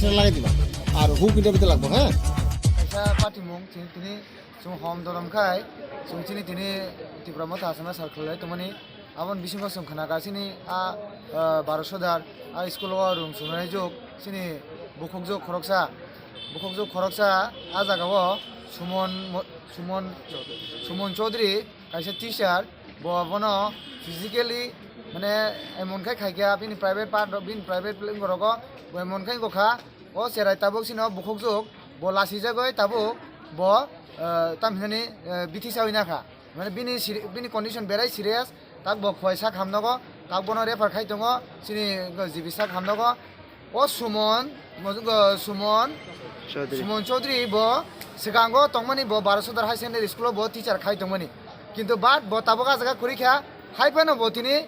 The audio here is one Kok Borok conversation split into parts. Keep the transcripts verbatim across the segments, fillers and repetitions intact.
Lagai diba. Ar huk interview te lagbo, ha? Kaisa party mung chini tini chwng hom dorom khai chwng chini tini Tipra Motha Asama sar khwlai tongmani. Aboni bisingo chwng khna ka chini a, ah, baro sodar a school o room sunai jok chini bukhuk jok khoroksa, bukhuk jok khoroksa a jaga o Sumon Mo-, Sumon, Sumon Chaudhary kaisa teacher, bo bono physically mane emon khai khai kha bini private part rok, bini private rogo bo emon khai wngkha. O cherai tabuk sino bukhuk jok bo lasi jagoi tabuk bo, eh, tam hinani, eh, bithi sawi nakha. Mane bini seri-, bini condition berai serious, tak bo khwai sak hamnogo, tak bono refer khai tongo chini G B sak hamnogo. O Sumon, mo-, go Sumon, Chaudhary. Sumon Chaudhary bo swkango tongmani bo baro sodar high secondary school o bo teacher khai tongmani. Kintu but bo tabuk a jaga kwrwi kha, hai phano bo tini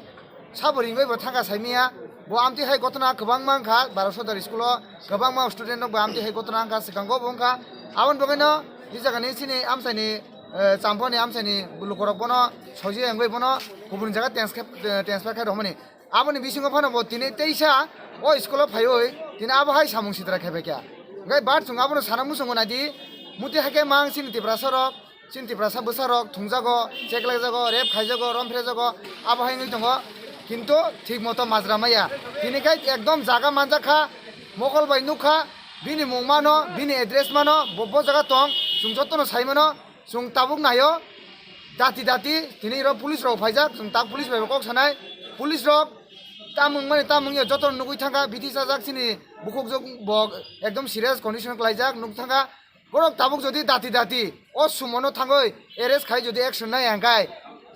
sabo ringwi bo thangkha saimanya. Bo amtwi hai gotona kwbangma wngkha, baro sodar school o kwbangma student rok bo amtwi hai gotona wngkha, swkango bo wngkha. Aboni bagwino i jagani chini amchaini, eh, Champani amchaini lukurok bono soji wngwi bono kubun jaga transfer, eh, transfer khai rwmani. Aboni bisingo phano bo tini teisa o school o phaiwi tini abo hai samung sitra khai bai kha. Hwnkhe bar chwng abono sana muchungo naidi, muti hai khe mang chini Tiprasa rok, chini Tiprasa bwsa rok thungjago, cheklaijago, rape khaijago, romphrejago, abo hai wngwi tongo. Kintu thik moto majra maya. Tini khai ekdom jaga manjak kha, mokol bai nuk kha, bini mung mano, bini address mano, bo, bo jaga tong, chwng jotono sai mano. Chwng tabuk naio, dati dati, tini ro police rok phaijak, chwng tak police bai bo kok sanai. Police rok tamung mani tamung ya joto nugui thangkha, bithi sajak chini bukhuk jok bo ekdom serious condition klaijak nuk thangkha. Borok tabuk jodi dati dati o Sumono thangoi arrest khai jodi action nai hangkai,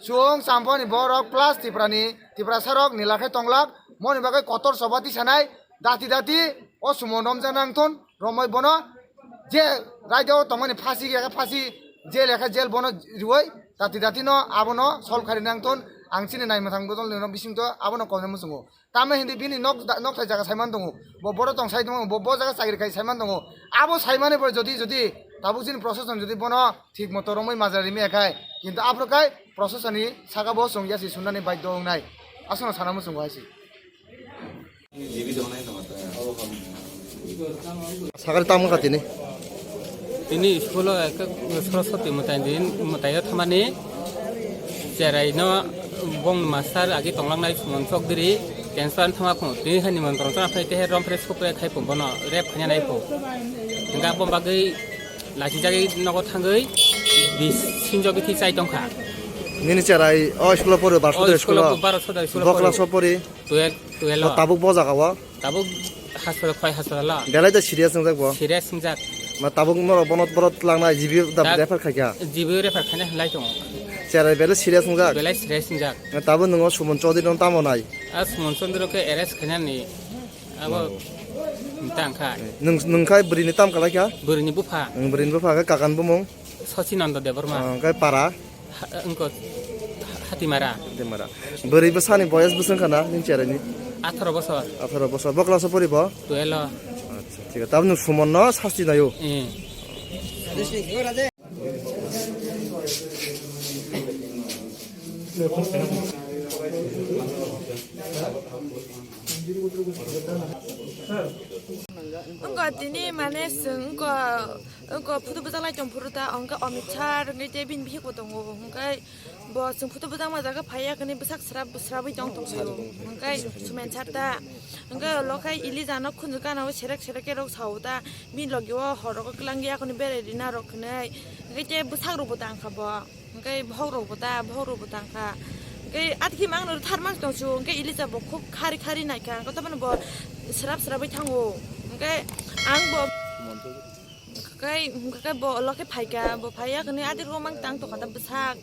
chwng Champani borok plus Tiprani, Tiprasa rok nila khai tonglak, moni bagwi kotor choba tisanai. Dati dati o Sumo romja nangthon, romoi bono je raida o tongmani phasi ya phasi, jel ya khe jel bono riwoi dati dati no abono solve khairi nangthon. Ang chini naimwthang bodol ni bisingto abono kona muchungo. Tamo hindi bini nok, nokthai jaga saiman tongo, bo boro tong sai tongo, bo, bo jaga chakri khai saiman tongo. Abo saimani bo jodi, jodi tabuk chini procession jodi bono thik moto romoi majra rimi ya khai, kintu aphuru khai procession ni saka bo chwng yasi sunani baidhyo wngnai. Aswkno sana muchungo hai se. Sakari tamo kha tini? Tini school o ekta Saraswati mwtai din, mwtai o thamani cherai no bong master agi tonglang nai Sumon Chokdiri, transfer thama phung. Tini hani mon tong tong phai te rom press ko pre khai phung bono rep khanya nai phung. Hingga bom bagwi lachi jagwi nogo thangwi bis sinjo bithi chai tong kha. Nini cherai o school o poro, Barso O Dai school school o o? Barso Dai school o Bo poro. Class o pori? Twelve, twelve Bo o. Tabuk bo jaga o? Tabuk hospital, khoi hospital o. Belai da serious wngjak bo? Serious wngjak. Ma tabuk norok bono, borok twlangnai G B da Da-, refer khaikha? G B refer khaina hinlai tongo. Cherai belai serious wngjak? Belai serious wngjak. Ma tabuk nwngo Sumon Chaudhary no tamo nai? A Sumon Chaudhary khe arrest khainani abo tang kha. Nwng, nwng khai bwrwini tam kalai kha? Bwrwini bupha. Nwng bwrwini bupha khe kakan bumung? Sachinanda Debbarma. Ah, hwnkhe para? Ha-, wngkha Hatimara. Hatimara. Bwrwi bwsani boyes bwswk wngkha na nini cheraini? Atharo bosor. Atharo bosor. Bo class o pori bo? Twelve o. Acha, thik ache. Tabuk nwng Sumon no sasti naio? Eh. Wngkha tini mane chwng wngkha, wngkha photo bwchak lai tong phuru ta, hwnkhe Amit Shah hwnkhe tei bini bihik bo tongo, hwnkhe bo chwng photo bwchak ma jaga phaiya, hwnkhe bwsak srap srapwi tong tong phuru, hwnkhe Sumen Shah ta, hwnkhe ulo khe Elija no khunju gana o serek serek khe rok sao ta, bini logi o hor rogo kwlangya, hwnwi berai rina rok hwnwi, hwnkhe tei bwsak rok bo tang kha bo. Hwnkhe bohrok bo ta, bohrok bo tang kha. Hwnkhe atiki mangno thar mang tong chu, hwnkhe Elija bo khub khari khari nai kha, hwnkhe tamoni bo srap srapwi thango. Hwnkhe ang bo, hwnkhe, hwnkhe bo ulo khe phai kha, bo phai ya hwnwi atiko mang tang tong kha ta bwsak,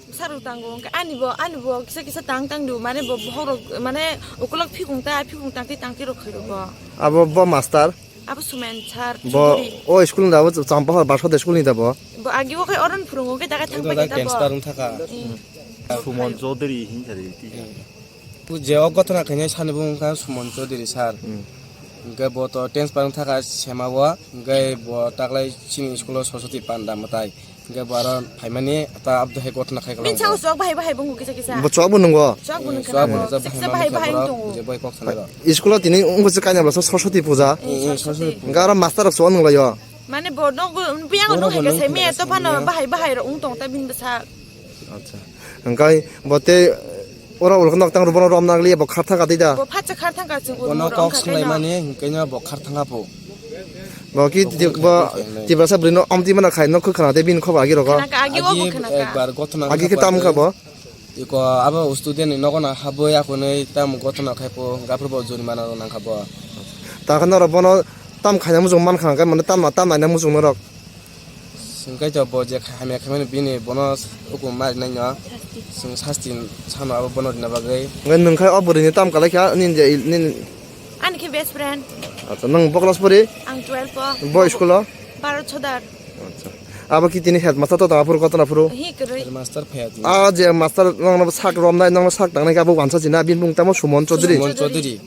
bwsak rok tango. Hwnkhe ani bo, ani bo kisa kisa tang tang di, mane bo bohrok, mane ukulok phikung ta, phikung tangti tangti rok khai rw bo. Abo bo master? Abo Sumen Sir Bo Chudhuri. O school ni da bo Champahor Barsode school ni da bo? Bo agi o khai oron phurungo khe daga thang Edo pai da khe ta bo. Transfer wng thaka. Hmm. Sumon Chaudhary hin sari ti. Hmm. Je o gotona khainai sani bo wngkha Sumon Chaudhary sir. Hmm. Hwnkhe bo to transfer wng thaka sema o. Hwnkhe bo taklai chini school o Saraswati Panda mwtai. Hingke bo aro phaimani ta abdo hai gotna khai Min kwlangbo. Sao sok bahai bahai bo kisa kisa. Bo chwk bo nungo. Chwk bo nung Chwk bo khna. Nung Kisa kisa bahai bahai wng tongo. Je boy kok sanai rok. School o tini wngkha se kainabla sa Saraswati puja. Eh, eh, Saraswati. Hingke aro master rok so nunglaio. Mane bo nogo biyang Bo no no hai bo ka nung sai khna me ka to phano sai bahai bahai rok wng tong ta bin bwsa. Acha. Hingke bo te ora ulok nok tang rubano rom nang liya bo kharthang ka tida. Bo phatsa kharthang ka chwng Bo no urmo rok kok wngkha sanai kaino. Mani hingke no bo kharthang ka po. Bo ki Bo ti-, kok bo khai khai nai. Tiprasa bwrwi no amtwi mana khai no khwkhana de bini khobor agi rogo. Khna ka agi o bo Agi khna ka. Ekbar gotna Agi khe tam kha bo. Iko abo student ni nogo na habwi akhunwi tam gotna khai po gaphur bo jurimana nang kha bo. Ta khe norok bono tam khaina muchung man kha hwnkhe mane tam, tam naina muchung norok. Singkai to bo je kha-, hamya khaimani bini bono hukum ma rinai no. Sing sasti sano abo bono rina bagwi. Ngai nung khai o bwrwi ni tam kalai kha nini je il-, nini Ani khe best friend. Acha, nung bo class pori? Ang twelve o. Bo school o? Bharat Sodar. Acha. Abo ki tini headmaster to tang aphuru kotona phuru? Hi kwrwi. Headmaster phaya tini. A je master nong no sak romnai, nong no sak tangnai khe abo wansa china, bini mung tamo Sumon Chaudhary. Sumon Chaudhary.